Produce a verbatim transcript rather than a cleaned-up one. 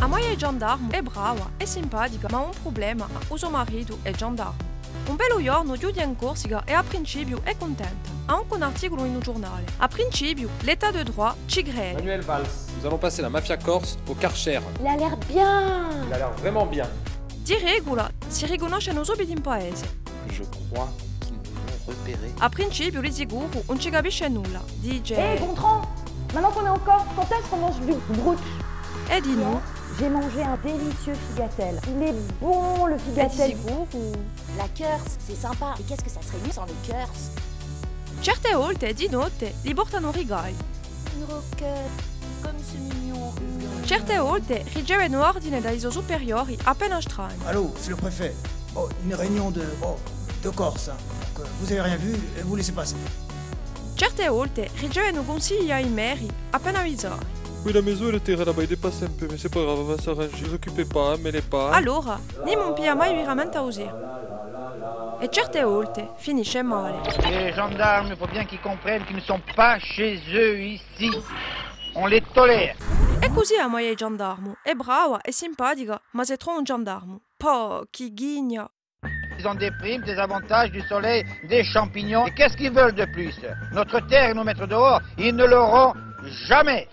A moglia di u gendarmu hè brava, hè simpatica, ma hà un prublema, u so maritu hè gendarmu. Un bellu ghjornu ghjunghje in Corsica è à principiu hè cuntenta. Hà ancu un articulu in u ghjurnale. À principiu, l'État de droit ci crede. Manuel Valls. Nous allons passer la mafia corse au Karcher. Il a l'air bien. Il a l'air vraiment bien. Di regula, si ricunnoscenu subitu in paese. Je crois qu'ils nous ont repérés. À principiu, di sicuru, ùn ci capisce nulla. Dice: Eh, Gontran, maintenant qu'on est en Corse, quand est-ce qu'on mange du brunch ? È dinò. J'ai mangé un délicieux figatelle. Il est bon, le figatelle. È di sicuru. La Corse, c'est sympa. Et qu'est-ce que ça serait mieux sans le Corse ? Certe volte, di notte, li portanu rigali. Une roquette, comme c'est mignon. Certe volte ricevenu ordini da i so superiori appena strani. Allô, c'est le préfet. Bon, une réunion de, bon, de Corse, hein. Donc, euh, vous avez rien vu, euh, vous laissez passer. Certe volte ricevenu cunsigli da i meri appena avvisati. Oui, la maison, elle était là-bas, il dépasse un peu, mais c'est pas grave, on va s'arranger. Vous occupez pas, hein, mêlez pas, hein. Allora, nimu ùn piglia mai veramente u sériu. È certe volte finisce male. Les gendarmes, il faut bien qu'ils comprennent qu'ils ne sont pas chez eux ici. On les tolère. È cusì a moglia di u gendarmu, hè brava, hè simpatica, ma s'è trova un gendarmu, po, chì ghigna. Ils ont des primes, des avantages, du soleil, des champignons. Et qu'est-ce qu'ils veulent de plus ? Notre terre et nous mettre dehors, ils ne l'auront jamais.